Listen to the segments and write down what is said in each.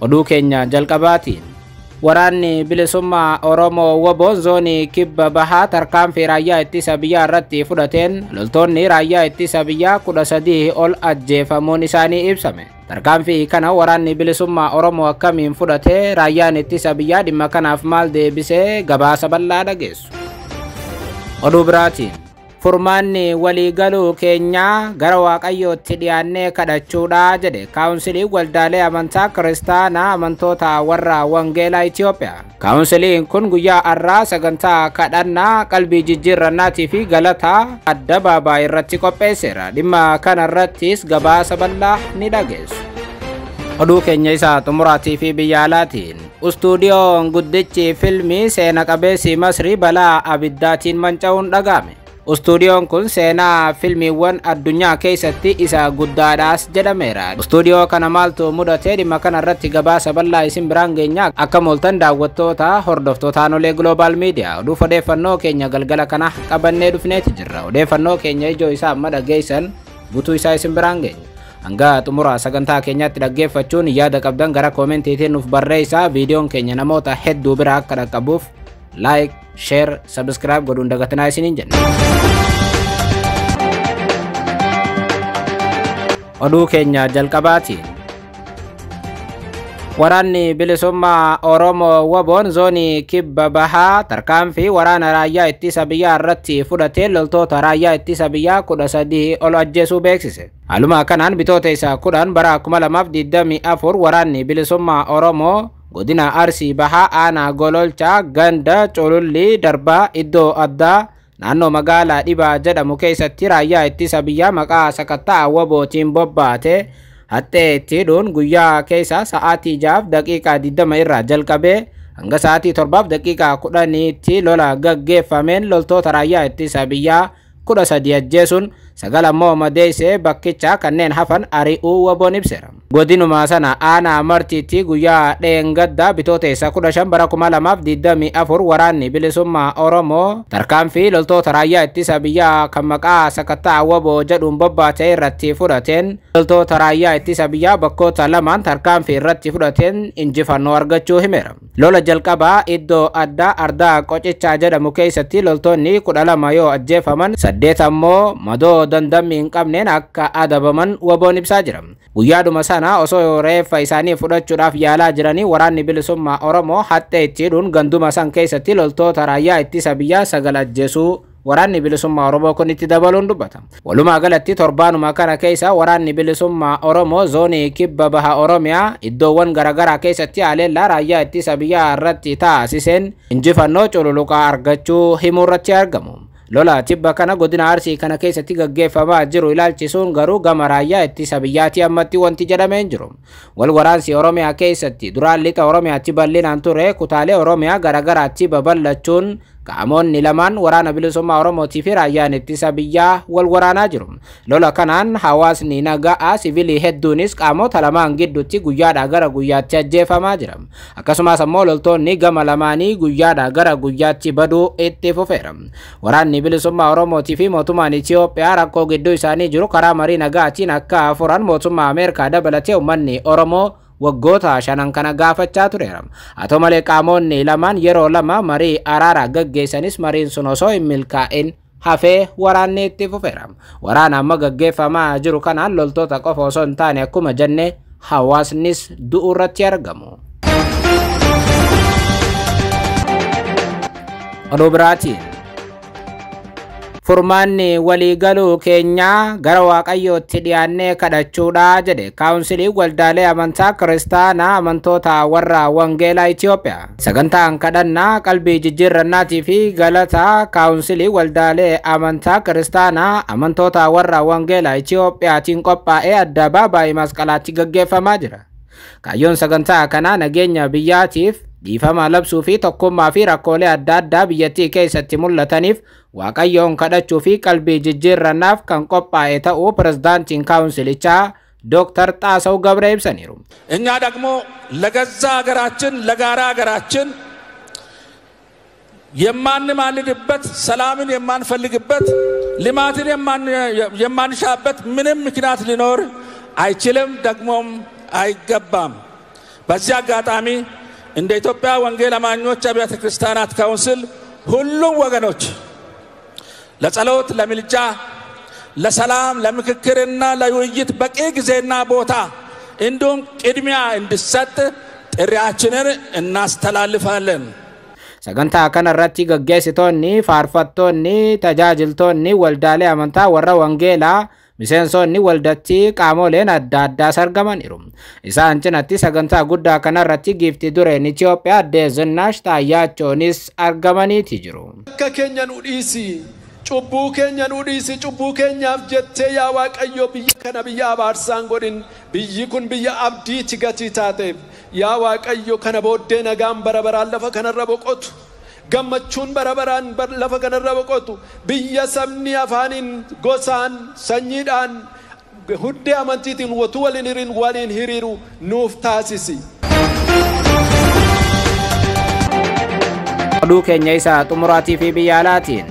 Oduu keenya jalqabaatiin waraanni bilisummaa Oromoo WBO zoonii kibba bahaa tarkaanfii raayyaa ittisa biyyaa irratti fudhateen loltoonni raayyaa ittisa biyyaa 13 ol ajjeefamuun isaanii ibsame. Tarkaanfii kana waraanni bilisummaa Oromoo akkamiin fudhatee raayyaan ittisa biyyaa dhimma kanaaf maal deebisee gabaasa bal'aa dhageessu. Oduu biraatiin furmaanni waliigaluu keenyaa gara Waaqayyootti dhiyaannee kadhachuudha jedhe kaawunsilii waldaalee amantaa kiristaanaa amantoota warra Wangeelaa Itiyoophiyaa. Kaawunsiliin kun guyyaa har'aa sagantaa kadhannaa qalbii jijjiirrannaatii fi galataa addabaabaa irratti qopheesseera. Dhimma kana irrattis gabaasa bal'aa ni dhageessu. Oduu keenya isaa xumuraatii fi biyya alaatiin istuudiyoon guddichi filmii seena qabeessi Masrii balaa abiddaatiin manca'uun dhaga'ame. Istuudiyoon kun seenaa filmiiwwan addunyaa keessatti isa guddaadhaas jedhameera. Istuudiyoo kana maaltu mudate dhimma kana irratti gabaasa bal'aa isin biraan geenya. Akka mooltan daawwattoota hordoftoota Aanolee Global Media oduuf odeeffannoo keenya galgala kana qabannee dhufneeti jirra. Odeeffannoo keenya ijoo isaa amma dhageessan guutuu isaa isin biraan geenya. Hanga xumura sagantaa keenyaatti dhaggeeffachuun yaada qabdan gara koomentiitiin nuuf barreessaa. Viidiyoon keenya namoota hedduu bira akka dhaqqabuuf like, share, subscribe godhuun dagatinaa isiniin jenna. Oduu keenya jalqabaatiin waraanni bilisummaa Oromoo WBOn zoonii kibba bahaa tarkaanfii waraana raayyaa ittisa biyyaa irratti fudhatee loltoota raayyaa ittisa biyyaa 13 ol ajjeesuu beeksise. Haaluma kanaan bitoota isaa 10 bara 2024 waraanni bilisummaa Oromoo godina Arsii Bahaa aanaa Gololchaa ganda Culullii darbaa iddoo addaa naannoo magaalaa Dhibaa jedhamu keessatti raayyaa ittisa biyyaa maqaa sakatta'aa WBOtiin bobbaate haxxee itti hidhuun guyyaa keessa sa'aatii 6:20 irraa jalqabee hanga sa'aatii 7:10 lola gaggeeffameen loltoota raayyaa ittisa biyyaa 13 ajjeesuun 9 ammoo madeessee bakkicha kanneen hafan ari'uu WBOn ibseera. Godinuma sana aanaa Martiitti guyyaa dheengaddaa bitoota isaa 15 bara 2024 waraanni bilisummaa Oromoo tarkaanfii loltoota raayyaa ittisa biyyaa kan maqaa sakatta'aa WBO jedhuun bobbaate irratti fudhateen loltoota raayyaa ittisa biyyaa bakkoota lamaan tarkaanfii irratti fudhateen injifannoo argachuu himeera. Lola jalqabaa iddoo addaa Ardaa Qocichaa jedhamu keessatti loltoonni 12 yoo ajjeefaman 8 ammoo madoo dandammii hin qabneen akka adabaman WBOn ibsaa jira. Guyyaadhuma sana osoo reeffa isaanii fudhachuudhaaf yaalaa jiranii waraanni bilisummaa Oromoo haxxee itti hidhuun ganduma san keessatti loltoota raayyaa ittisa biyyaa 9 ajjeesuu waraanni bilisummaa Oromoo kun itti dabaluun dubbata. Walumaa galatti torbaanuma kana keessa waraanni bilisummaa Oromoo zoonii kibba baha Oromiyaa iddoowwan garaagaraa keessatti haleellaa raayyaa ittisa biyyaa irratti taasiseen injifannoo cululuqaa argachuu himuu irratti argamu. Lola tibba kana godina Arsii kana keessatti gaggeeffamaa jiru ilaalchisuun garuu gama raayyaa ittisa biyyaatii ammatti wanti jedhamee hin jiru. Wal waraansi Oromiyaa keessatti duraan lixa Oromiyaatti bal'inaan ture kutaalee Oromiyaa garaagaraatti babal'achuun qaamonni lamaan waraana bilisummaa Oromootii fi raayyaan ittisa biyyaa wal waraanaa jiru. Lola kanaan hawaasni nagaa siviilii hedduunis qaamota lamaan gidduutti guyyaadhaa gara guyyaatti ajjeefamaa jira. Akkasumas ammoo loltoonni gama lamaanii guyyaadhaa gara guyyaatti baduu itti fufeera. Waraanni bilisummaa Oromootii fi mootummaan Itiyoophiyaa rakkoo gidduu isaanii jiru karaa marii nagaatiin akka furan mootummaa Ameerikaa dabalatee uummanni Oromoo waggoota 5 kana gaafachaa tureera. Haa ta'u malee qaamonni lamaan yeroo lama marii araaraa gaggeessanis mariin sun osoo hin milkaa'in hafee waraanni itti fufeera. Waraana amma gaggeeffamaa jiru kanaan loltoota qofa osoo hin taane akkuma jenne hawaasnis du'uu irratti argamu. Oduu biraatiin furmaanni waliigaluu keenyaa gara Waaqayyootti dhiyaannee kadhachuudha jedhe kaawunsilii waldaalee amantaa kiristaanaa amantoota warra Wangeelaa Itiyoophiyaa. Sagantaan kadhannaa qalbii jijjiirrannaatii fi galataa kaawunsilii waldaalee amantaa kiristaanaa amantoota warra Wangeelaa Itiyoophiyaatiin qophaa'ee addabaabaayii masqalaatti gaggeeffamaa jira. Kaayyoon sagantaa kanaa nageenya biyyaatiif dhiifama labsuu fi tokkummaa fi rakkoolee adda addaa biyyattii keessatti mul'ataniif Waaqayyoon kadhachuu fi qalbii jijjiirrannaaf kan qophaa'e ta'uu pirezidaantiin kaawunsilichaa Dooktar Xaasaw Gabre ibsaniiru. እኛ ደግሞ ለገዛ ሀገራችን ለጋራ ሀገራችን የማንማልድበት ሰላምን የማንፈልግበት ልማትን የማንሻበት ምንም ምክንያት ሊኖር አይችልም፣ ደግሞም አይገባም። በዚህ አጋጣሚ እንደ ኢትዮጵያ ወንጌል አማኞች አብያተ ክርስቲያናት ካውንስል ሁሉም ወገኖች ለጸሎት፣ ለምልጃ፣ ለሰላም፣ ለምክክርና ለውይይት በቂ ጊዜና ቦታ እንዲሁም ቅድሚያ እንዲሰጥ ጥሪያችንን እናስተላልፋለን። Sagantaa kanarratti gaggeessitoonni, faarfattoonni, tajaajiltoonni waldaalee amantaa warra wangeelaa, miseensonni waldatti qaamoleen adda addaas argamaniiru. Isaan cinatti sagantaa guddaa kanarratti giifti dureen Itoophiyaa Aadde Zinnaash Taayyaachonis argamaniiti jiru. Akka keenya nu dhiisi, cubbuu keenya nu dhiisi, cubbuu keenyaaf jettee yaa Waaqayyo biyya kana biyya abaarsaan godhin, biyyi kun biyya abdiiti gatii taateef yaa Waaqayyo kana booddee nagaan bara baraan lafa kanarra boqotu. Gammachuun bara baraan lafa kanarra boqotu, biyya sabni afaaniin, gosaan, sanyiidhaan, hundee amantiitiin utuu waliin hiriin waliin hiriiru nuuf taasisi. Oduu keenya isa xumuraatii fi biyya alaatiin.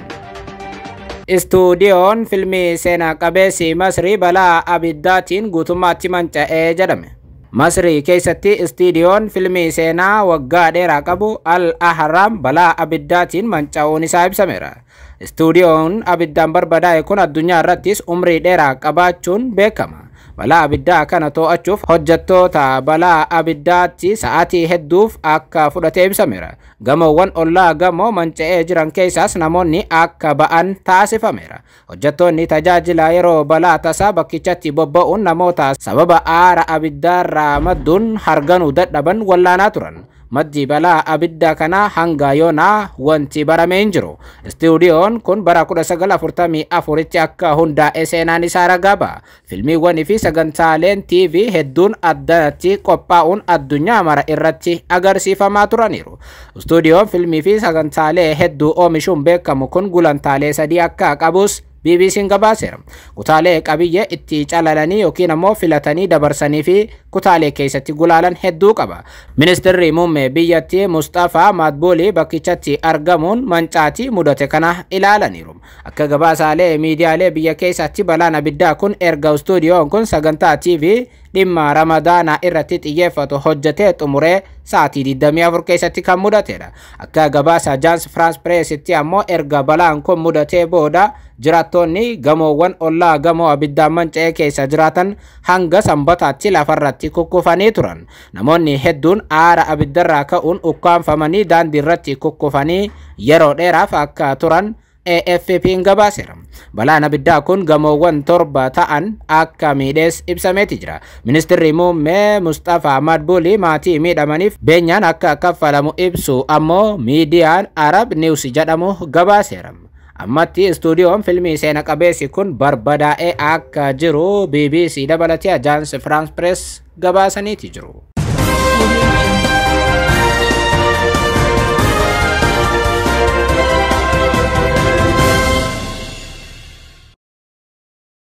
Istuudiyoon filmii seenaa qabeessi Masrii balaa abiddaatiin guutummaatti manca'ee jedhame. Masrii keessatti istuudiyoon filmii seenaa waggaa dheeraa qabu Al Ahram balaa abiddaatiin manca'uun isaa ibsameera. Istuudiyoon abiddaan barbadaa'e kun addunyaa irrattis umrii dheeraa qabaachuun beekama. Balaa abiddaa kana to'achuuf hojjettoota balaa abiddaatti sa'aatii hedduuf akka fudhatee ibsameera. Gamoowwan ollaa gamoo manca'ee jiran keessaas namoonni akka ba'an taasifameera. Hojjettoonni tajaajila yeroo balaa tasaa bakkichatti bobba'uun namoota sababa aara abiddaarraa madduun harganuu dadhaban wallaanaa turan. Maddi balaa abidda kanaa hanga yoonaa wanti barame hin jiru. Istuudiyoon kun bara 1944tti akka hundaa'e seenaan isaa ragaa ba'a. Filmiiwwanii fi sagantaaleen TV hedduun addanatti qophaa'uun addunyaa mara irratti agarsiifamaa turaniiru. Istuudiyoon filmii fi sagantaalee hedduu oomishuun beekamu kun gulantaalee sadii akka qabus BBC'n gabaaseera. Kutaalee qabiyyee itti calalanii yookiin ammoo filatanii dabarsanii fi kutaalee keessatti gulaalan hedduu qaba. Ministeerri muummee biyyattii Mustafaa Madbuulii bakkichatti argamuun mancaatii mudate kana ilaalaniiru. Akka gabaasaalee miidiyaalee biyya keessatti balaan abiddaa kun erga istuudiyoon kun sagantaa TV dhimma Ramadaanaa irratti xiyyeeffatu hojjetee xumuree sa'aatii 24 keessatti kan mudatedha. Akka gabaasa Jaans France Pressitti ammoo erga balaan kun mudatee booda jiraattonni gamoowwan ollaa gamoo abiddaan manca'ee keessa jiraatan hanga sanbataatti lafarratti kukkufanii turan. Namoonni hedduun aara abiddarraa ka'uun ukkaanfamanii daandii irratti kukkufanii yeroo dheeraaf akka turan AFP'n gabaaseera. Balaan abiddaa kun gamoowwan 7 ta'an akka miidhees ibsameeti jira. Ministeerri muummee Mustafaa Madbuulii maatii miidhamaniif beenyaan akka kaffalamu ibsu ammoo miidiyaan Arab News jedhamu gabaaseera. Ammatti istuudiyoon filmii seena qabeessi kun barbadaa'ee akka jiru BBC dabalatee Ajaans France Press gabaasaniiti jiru.